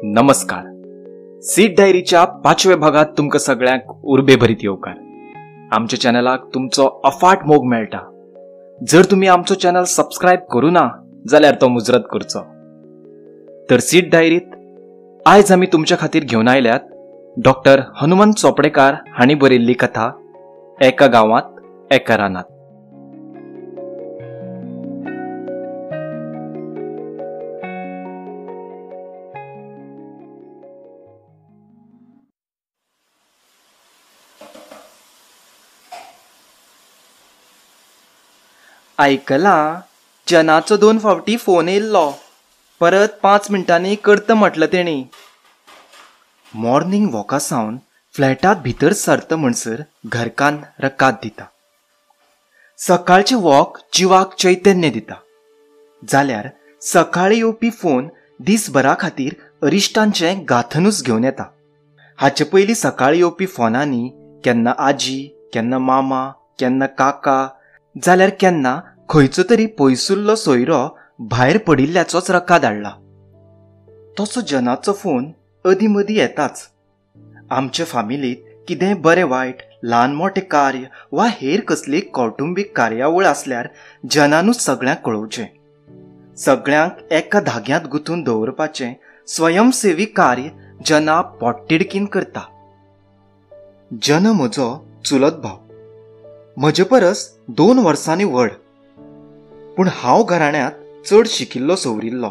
नमस्कार, सीट डायरीच्या पांचव्या भागात तुमकां सगळ्यांक उर्बे भरीत येवकार. आमच्या चॅनलाक तुमचो अफाट मोग मेळटा. जर तुमी आमचो चॅनल सबस्क्रायब करूं ना जाल्यार तो मुजरत करचो. तर सीट डायरीत आयज आमी तुमच्या खातीर घेवन आयल्यात डॉक्टर हनुमंत चोपडेकार हांणी बरयल्ली कथा एका गांवांत एका रानांत. आयकलां, जनाचो 2 फावटी फोन येयल्लो, परत 5 मिनटांनी करता म्हटलें तेणी. मॉर्निंग वॉका सावन फ्लॅटांत भितर सरता म्हणसर घरकान्न रकाद दिता. सकाळचें वॉक जिवाक चैतन्य दिता, जाल्यार सकाळीं येवपी फोन दिसभरा खातीर अरिश्टांचें गांथनूच घेवन येता. हाचे पयलीं सकाळीं येवपी फोनांनी केन्ना आजी, केन्ना मामा, केन्ना काका, जाल्यार केन्ना खंयचो तरी पयसुल्लो सोयरो भायर पडिल्ल्याचोच रकाद हाडला. तसो जनाचो फोन अदीं मदीं येताच. आमचे फामिलींत कितेंय बरें वायट, ल्हान मोटें कार्य वा हेर कसली कौटुंबीक कार्यावळ आसल्यार जनानूच सगळ्यांक कळोवचें. सगळ्यांक एका धाग्यांत गुंथून दवरपाचें स्वयंसेवी कार्य जना पोटतिडकीन करता. जन म्हजो चुलत भाव, म्हजे परस 2 वर्सांनी व्हड, पूण हांव घराण्यांत चड शिकिल्लो सवरिल्लो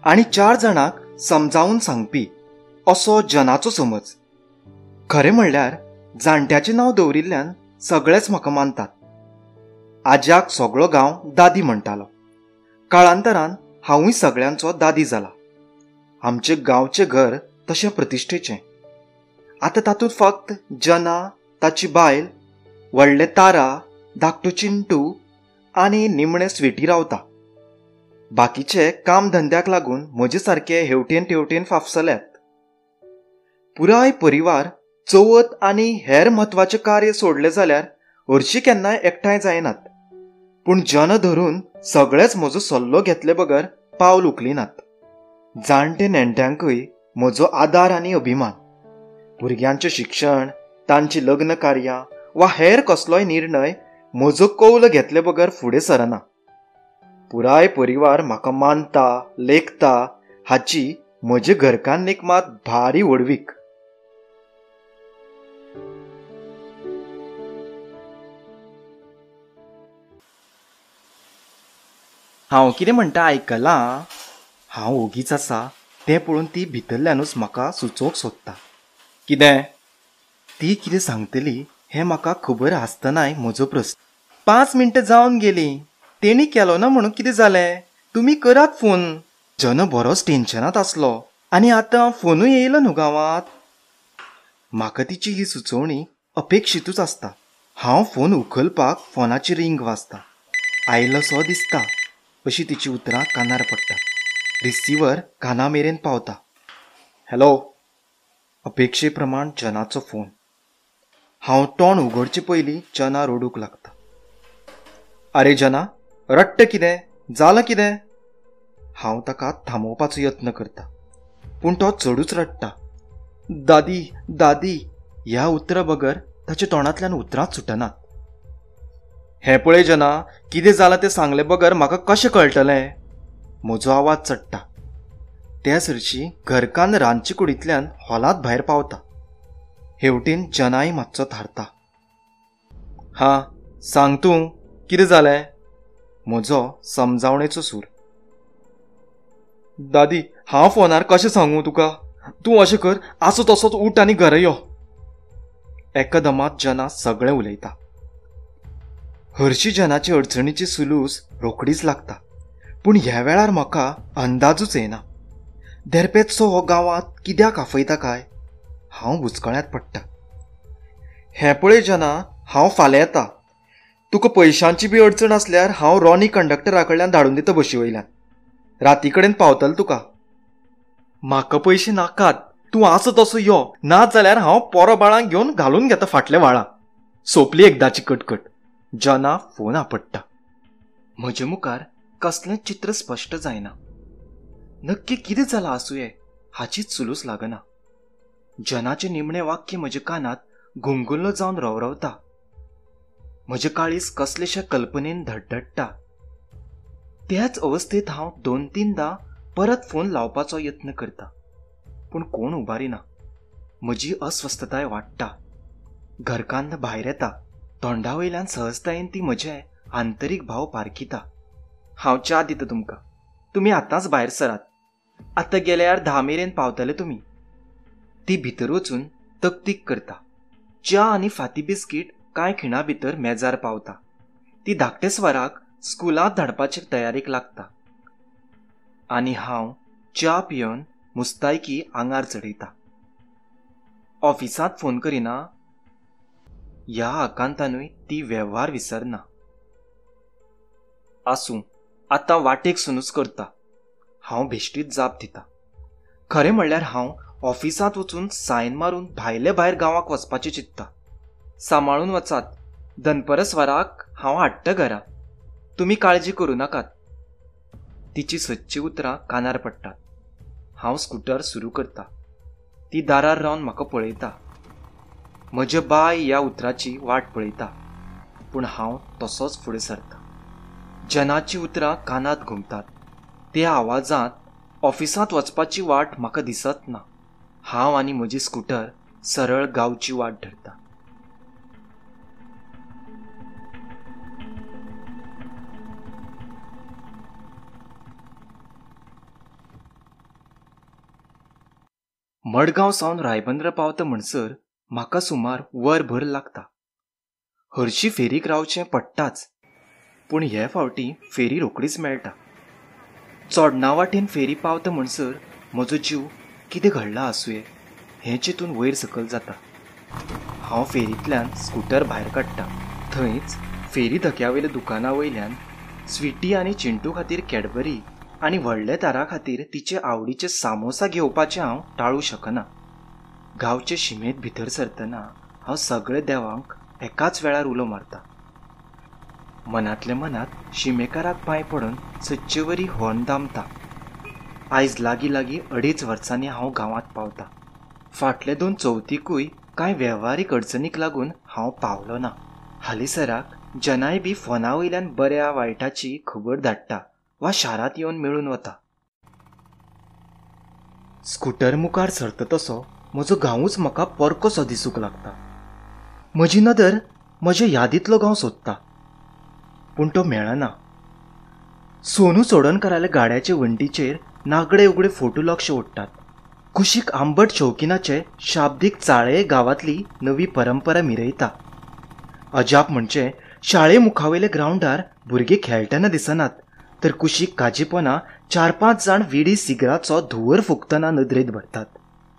आनी 4 जाणांक समजावन सांगपी असो जनाचो समज. खरें म्हणल्यार जाणट्याचें नांव दवरिल्ल्यान सगळेच म्हाका मानतात. आज्याक सगळो गांव दादी म्हणटालो. काळांतरान हांवूय सगळ्यांचो दादी जाला. आमचें गांवचें घर तशें प्रतिश्ठेचें. आतां तातूंत फक्त जना, ताची बायल, व्हडलें तारा, धाकटो चिंटू आनी निमणें स्वीटी रावता. बाकीचे काम धंद्याक लागून म्हजे सारके हेवटेन तेवटेन फाफसल्यात. पुराय परिवार चवथ आनी हेर म्हत्वाचें कार्य सोडलें जाल्यार हरशीं केन्नाय एकठांय जायनात, पूण जन धरून सगळेच म्हजो सल्लो घेतले बगर पावल उखलिनात. जाणटे नेणट्यांकूय म्हजो आदार आनी अभिमान. भुरग्यांचें शिक्षण, तांची लग्न कार्यां वा हेर कसलोय निर्णय म्हजो कौल घेतले बगर फुडें सरना. पुराय परिवार म्हाका मानता, लेखता हाची म्हजे घरकान्नीक मात भारी व्हडवीक. हांव कितें म्हणटा आयकलां? हांव ओगीच आसा तें पळोवन ती भितरल्यानूच म्हाका सुचोवंक सोदता. कितें? ती कितें सांगतली हें म्हाका खबर आसतनाय म्हजो प्रस्न. 5 मिनटां जावन गेलीं, तेणी केलो ना म्हणून कितें जालें? तुमी करात फोन. जन बरोच टेन्शनांत आसलो आनी आतां फोनूय येयलो न्हू गांवांत. म्हाका तिची ही सुचोवणी अपेक्षितूच आसता. हांव फोन उखलपाक फोनाची रिंग वाजता. आयलोसो दिसता अशी तिची उतरां कानार पडटात. रिसिवर काना मेरेन पावता. हॅलो. अपेक्षे प्रमाण जनाचो फोन. हांव तोंड उगडचे पयलीं जना रडूंक लागता. अरे जना, रडटा कितें? जालां कितें? हांव ताका थांबोवपाचो यत्न करता, पूण तो चडूच रडटा. दादी, दादी ह्या उतरा बगर ताच्या तोंडांतल्यान उतरांच सुटनात. हें पळय जना, कितें जालां तें सांगले बगर म्हाका कशें कळटलें? म्हजो आवाज चडटा. त्या सरशी घरकान्न रांदचे कुडींतल्यान हॉलांत भायर पावता. हेवटेन जनाय मातसो थारता. हां, सांग तूं, कितें जालें? म्हजो समजावणेचो सूर. दादी, हांव फोनार कशें सांगूं तुका? तूं अशें कर, आसो तसोच उठ आनी घरा यो. एका दमात जना सगळें उलयता. हरशी जनाची अडचणीची सुलूस रोखडीच लागता, पूण ह्या वेळार म्हाका अंदाजूच येना. धेरपेचो हो गांवांत कित्याक आफयता काय? हांव बुचकळ्यांत पडटा. हें पळय जना, हांव फाल्यां येता. तुका पयशांची बी अडचण आसल्यार हांव रॉनी कंडक्टरा कडल्यान धाडून दिता बशी वयल्यान. राती कडेन पावतलो तुका. म्हाका पयशे नाकात, तूं आसो तसो यो, ना जाल्यार हांव पोरो बाळांक घेवन घालून घेता फाटल्या व्हाळां. सोंपली एकदाची कटकट. जना फोन आपडटा. म्हजे मुखार कसलें चित्र स्पश्ट जायना. नक्की कितें जालां आसुये हाचीच सुलूस लागना. जनाचें निमणें वाक्य म्हज्या कानांत गुंगुल्लो जावन रवरवता. म्हजें काळीज कसलेशा कल्पनेन धडधडटा. त्याच अवस्थेत हांव 2-3दा परत फोन लावपाचो यत्न करता, पूण कोण उबारिना. म्हजी अस्वस्थताय वाडटा. घरकान्न भायर येता. तोंडावयल्यान सहजतायेन ती म्हजे आंतरीक भाव पारखिता. हांव च्या दिता तुमकां, तुमी आतांच भायर सरात. आतां गेल्यार 10 मेरेन पावतले तुमी. ती भितर वचून तकतीक करता. च्या आनी फाती बिस्कीट कांय खिणा भितर मेजार पावता. ती धाकटे स्वराक स्कुलांत धाडपाचे तयारेक लागता आनी हांव च्या पिवन मुस्तायकी आंगार चडयता. ऑफिसांत फोन करिना ह्या आकांतानूय ती वेव्हार विसरना. आसूं, आतां वाटेक सुनूच करता. हांव भेश्टीत जाप दिता. खरें म्हणल्यार हांव ऑफिसांत वचून सायन मारून भायले भायर गांवाक वचपाचें चिंतता. सांबाळून वचात, दनपरस्वराक हांव हाडटा घरा, तुमी काळजी करूं नाकात. तिची सदचीं उतरां कानार पडटात. हांव स्कुटर सुरू करता. ती दारार रावन म्हाका पळयता. म्हजे बाय ह्या उतराची वाट पळयता, पूण हांव तसोच फुडें सरता. जनाची उतरां कानांत घुमतात. त्या आवाजांत ऑफिसांत वचपाची वाट म्हाका दिसत ना. हांव आनी म्हजी स्कुटर सरळ गांवची वाट धरता. मडगांव सावन रायबंद्र पावता म्हणसर म्हाका सुमार वरभर लागता. हरशी फेरीक रावचें पडटाच, पूण हे फावटी फेरी रोकडीच मेळटा. चोडणा वाटेन फेरी पावता म्हणसर म्हजो जीव कितें घडला आसुये हें चिंतून वयर सकयल जाता. हांव फेरींतल्यान स्कुटर भायर काडटा. थंयच फेरी धक्या वयल्या दुकाना वयल्यान स्वीटी आनी चिंटू खातीर कॅडबरी आनी व्हडल्या तारा खातीर तिचे आवडीचे सामोसा घेवपाचें हांव टाळूं शकना. गांवचे शिमेंत भितर सरतना हांव सगळे देवांक एकाच वेळार उलो मारता. मनांतले मनांत शिमेकाराक पांय पडून सदचेवरी हॉर्न दामता. आयज लागीं लागीं 2.5 वर्सांनी हांव गांवांत पावता. फाटले 2 चवथीकूय कांय वेव्हारीक अडचणीक लागून हांव पावलो ना. हालींसराक जनाय बी फोना वयल्यान बऱ्या वायटाची खबर धाडटा वा शारांत येवन मेळून वता. स्कुटर मुखार सरता तसो म्हजो गांवूच म्हाका परकोसो दिसूंक लागता. म्हजी नदर म्हज्या यादींतलो गांव सोदता, पूण तो मेळना. सोनू चोडणकाराल्या गाड्याचे वण्टीचेर नागडे उगडे फोटो लक्ष ओडटात. कुशीक आंबट शौकिनाचे शाब्दीक चाळे गांवांतली नवी परंपरा मिरयता. अजाप म्हणजे शाळे मुखावयल्या ग्रावंडार भुरगे खेळटना दिसनात, तर कुशीक काजीपना 4-5 जाण विडी सिगराचो धुंवर फुकतना नदरेंत भरतात.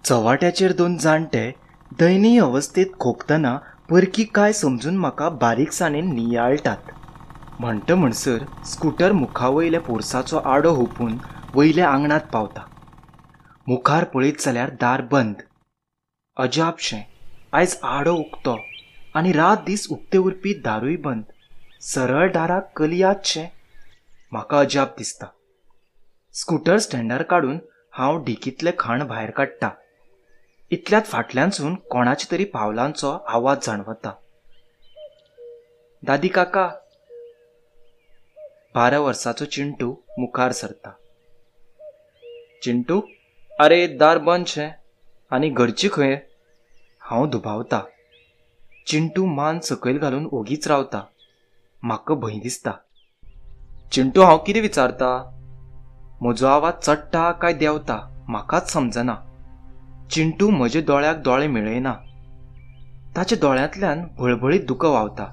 चव्हाट्याचेर 2 जाणटे दयनीय अवस्थेत खोकतना परकी काय समजून म्हाका बारीकसाणेन नियाळटात. म्हणटा म्हणसर स्कुटर मुखावयल्या पोरसाचो आडो हुपून वयल्या आंगणांत पावता. मुखार पळयत जाल्यार दार बंद. अजापशें, आयज आडो उक्तो आनी रात दीस उक्ते उरपी दारूय बंद. सरळ दाराक कलयातशें. म्हाका अजाप दिसता. स्कुटर स्टँडार काडून हांव डिकींतलें खाण भायर काडटा. इतल्यात फाटल्यानसून कोणाच्या तरी पावलांचो आवाज जाणवता. दादी काका. 12 वर्साचो चिंटू मुखार सरता. चिंटू, अरे दार बंद शें आनी घरची खंय? हांव दुबावता. चिंटू मान सकयल घालून ओगीच रावता. म्हाका भंय दिसता. चिंटू, हांव कितें विचारता? म्हजो आवाज चडटा काय देंवता म्हाकाच समजना. चिंटू म्हज्या दोळ्याक दोळे मेळयना. ताच्या दोळ्यांतल्यान भळभळीत दुकां व्हांवता.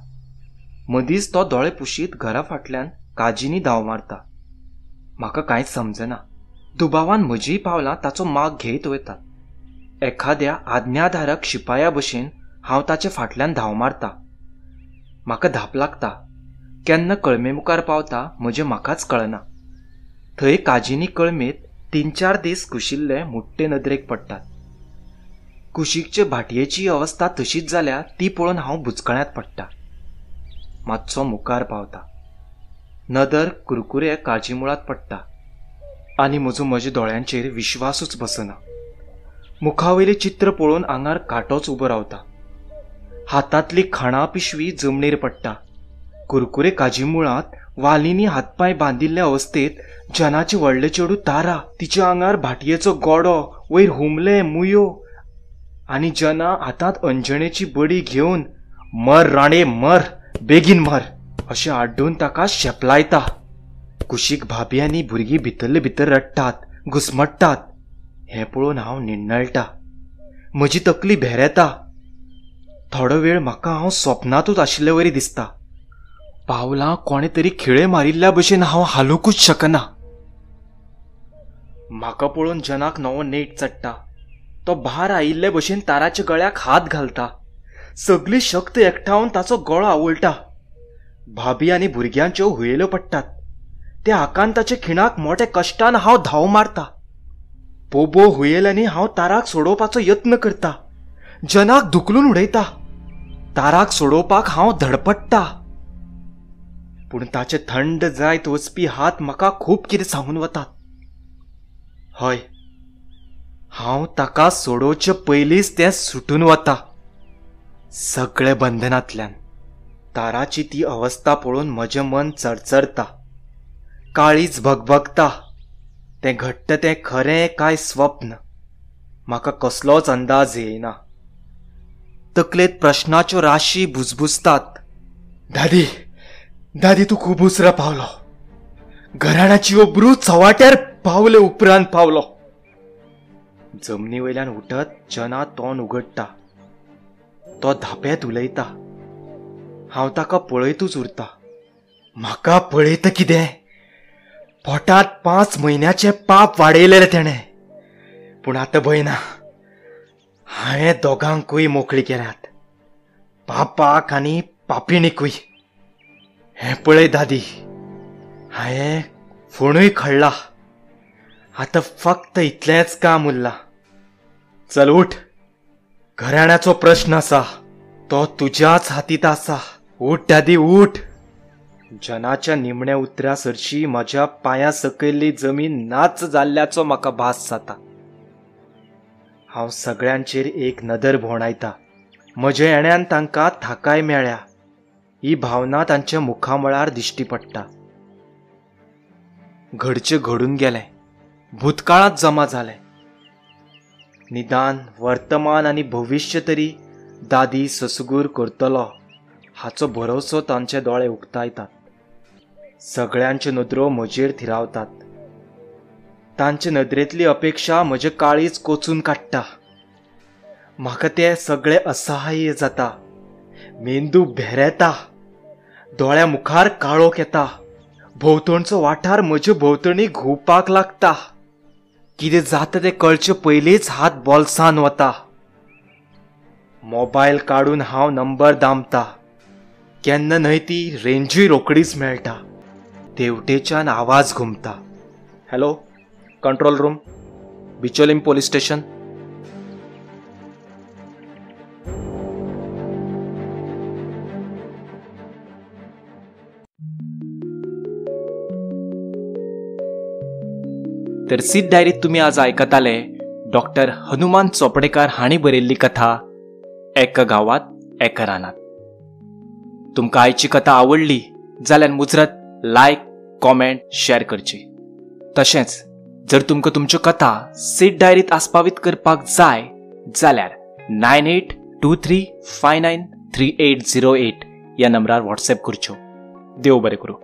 मदींच तो दोळे पुशीत घरा फाटल्यान काजींनी धांव मारता. म्हाका कांयच समजना. दुबावान म्हजीय पावलां ताचो माग घेयत वतात. एखाद्या आज्ञाधारक शिपाया भशेन हांव ताचे फाटल्यान धांव मारता. म्हाका धाप लागता. केन्ना कळमे मुखार पावता म्हजें म्हाकाच कळना. थंय काजींनी कळमेत 3-4 दीस कुशिल्ले मुट्टे नदरेक पडटात. कुशीकचे भाटयेची अवस्था तशीच जाल्या ती पळोवन हांव बुचकळ्यांत पडटा. मातसो मुखार पावता. नदर कुरकुरे काजी मुळांत पडटा आनी म्हजो म्हज्या दोळ्यांचेर विश्वासूच बसना. मुखावयलें चित्र पळोवन आंगार कांटोच उबो रावता. हातांतली खाणा पिशवी जमनीर पडटा. कुरकुरे काजी मुळांत वालींनी हातपांय बांदिल्ल्या अवस्थेत जनाचें व्हडलें चेडूं तारा, तिच्या आंगार भाटयेचो गोडो, वयर हुमले मुयो आनी जना हातांत अंजणेची बडी घेवन मर राणे मर, बेगीन मर अशें आड्डून ताका शेपलायता. कुशीक भाभी आनी भुरगीं भितरले भितर रडटात, घुसमट्टात. हें पळोवन हांव निण्णळटा. म्हजी तकली भेरेता. थोडो वेळ म्हाका हांव स्वप्नांतूच आशिल्ले वरी दिसता. पावलां कोणें तरी खिळे मारिल्ल्या भशेन हांव हालुकूच शकना. म्हाका पळोवन जनाक नवो नेट चडटा. तो भार आयिल्ले भशेन ताराच्या गळ्याक हात घालता. सगली शक्त एकठावन ताचो गळो आवळटा. भाभी आनी भुरग्यांच्यो हुयेल्यो पडटात. त्या आकांताच्या खिणाक मोठ्या कश्टान हांव धांव मारता. बोबो हुयेल्यांनी हांव ताराक सोडोवपाचो यत्न करता. जनाक धुकलून उडयता. ताराक सोडोवपाक हांव धडपडटा. पूण ताचे थंड जायत वचपी हात म्हाका खूब कितें सांगून वतात. हय, हांव ताका सोडोवचे पयलींच तें सुटून वता सगळे बंधनांतल्यान. ताराची ती अवस्था पळोवन म्हजें मन चरचरता, काळीज भगभगता. तें घडटा तें खरें काय स्वप्न म्हाका कसलोच अंदाज येना. तकलेंत प्रश्नाच्यो राशी भुजभुजतात. दादी, दादी, तूं खूब उसरां पावलो. घराण्याची अब्रू चव्हाट्यार पावले उपरांत पावलो. जमनी वयल्यान उठत जना तोंड उगडटा. तो धापेत उलयता. हांव ताका पळयतूच उरता. म्हाका पळयता कितें? पोटांत 5 म्हयन्याचें पाप वाडयलें तेणें. पूण आतां भंय ना. हांवें दोगांकूय मोकळी केल्यात, पापाक आनी पापिणीकूय. हें पळय दादी, हांवें फोणूय खडला. आतां फक्त इतलेंच काम उरलां. चल उठ, घराण्याचो प्रश्न आसा, तो तुज्याच हातींत आसा. उठ दादी, उठ. जनाच्या निमण्या उतरा सरशी म्हज्या पांया सकयल्ली जमीन नाच जाल्ल्याचो म्हाका भास जाता. हांव सगळ्यांचेर एक नदर भोंवडायता. म्हज्या येण्यान तांकां थाकाय मेळ्ळ्या ही भावना तांच्या मुखामळार दिश्टी पडटा. घडचें घडून गेलें, भूतकाळांत जमा जालें. निदान वर्तमान आनी भविश्य तरी दादी ससगूर करतलो हाचो भरोसो तांचे दोळे उक्तायतात. सगळ्यांच्यो नदरो म्हजेर थिरावतात. तांचे नदरेंतली अपेक्षा म्हजें काळीज कोचून काडटा. म्हाका ते सगळे असहाय्य जाता. मेंदू भेरेता. दोळ्या मुखार काळोख येता. भोंवतणचो वाठार म्हजे भोंवतणी घुंवपाक लागता. कितें जाता तें कळचे पयलींच हात बोल्सान वता. मोबायल काडून हांव नंबर दामता. केन्ना न्हय ती रेंजूय रोकडीच मेळटा. तेवटेच्यान आवाज घुमता. Hello, control room, Bicholim police station. तर सीत डायरीत तुमी आज आयकताले डॉक्टर हनुमान चोपडेकार हांणी बरयल्ली कथा एका गांवात एका रानात. तुमकां आयची कथा आवडली जाल्यार मुजरत लायक, कॉमेंट, शेअर करची. तशेंच जर तुमकां तुमच्यो कथा सीत डायरीत आस्पावीत करपाक जाय जाल्यार 9823593808 ह्या नंबरार व्हॉट्सएप करच्यो. देव बरें करूं.